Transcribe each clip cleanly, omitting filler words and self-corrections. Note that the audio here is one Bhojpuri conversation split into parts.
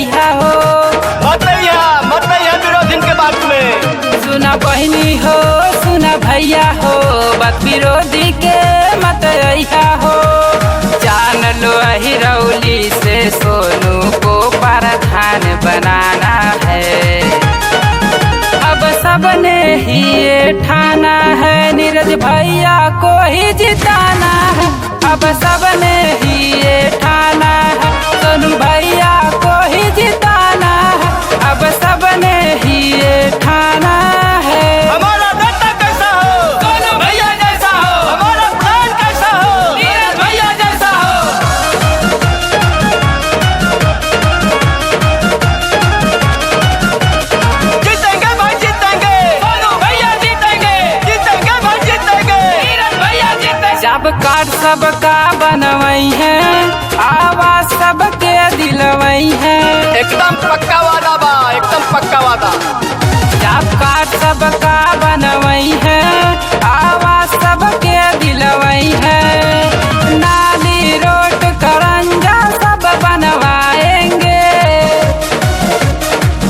अइहा हो। मत अइहा, मत अइहा विरोधिन के बात में। सुना बहनी हो, सुना भैया हो, बात विरोधी के मत अइहा हो। जान लो अहिरौली से सोनू को प्रधान बनाना है। अब सबने ही ये ठाना है, नीरज भैया को ही जिताना है। अब सबने ही ये ठाना है, सोनू भैया को ही जिताना है। अब सबने ही ये ठाना है। हमारा नेता कैसा हो? सोनू भैया जैसा हो। हमारा प्लान कैसा हो? नीरज भैया जैसा हो। जीतेंगे भाई जीतेंगे, सोनू भैया जीतेंगे, जीतेंगे भाई जीतेंगे। नीरज भैया जीतेंगे। जब कार्ड सबका बनवई है, आवाज सबके दिलवई है। एकदम पक्का वादा बा, एकदम पक्का वादा। जब कार्ड सबका बनवई है, आवाज सबके दिलवई है। नाली रोड करंजा सब बनवाएंगे।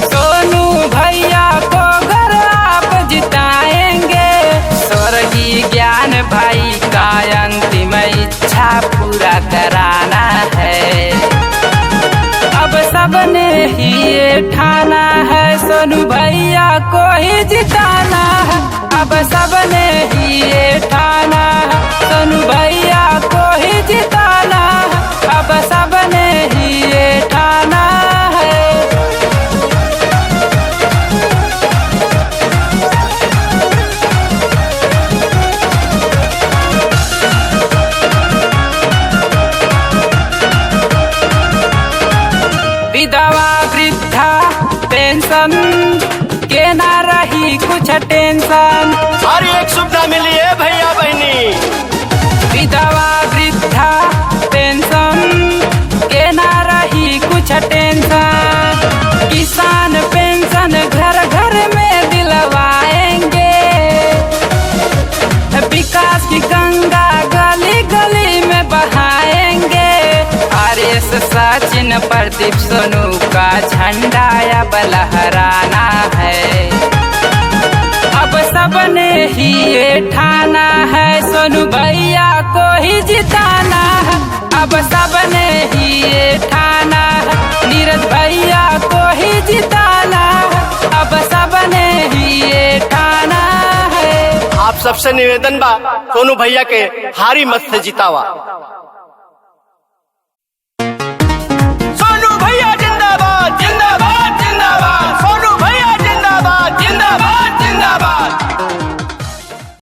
सोनू भैया को घर आप जिताएंगे। स्वर्गीय ज्ञान भाई का अंतिम इच्छा पूरा कराना है। अब सबने ही ये ठाना है, सोनू भैया को ही जिताना है। अब सबने ही ये ठाना है, सोनू भैया को ही जिताना है। अब सबने ही ये ठाना है। विधवा वृद्धा पेंशन के ना रही कुछ टेंशन। हर एक सुविधा मिली है भैया बहनी। विधवा वृद्धा पेंशन के ना रही कुछ टेंशन। किसान पेंशन घर घर में दिलवाएंगे। विकास की गंगा गली गली में बहाएंगे। आर एस सचिन प्रदीप सोनू का झंडा अब लहराना है। अब सबने ही ये ठाना है, सोनू भैया को ही जिताना है। अब सबने ही ये ठाना है, नीरज भैया को ही जिताना है। अब सबने ही ये ठाना है। आप सबसे निवेदन बा, सोनू भैया के हारी मत से जितावा।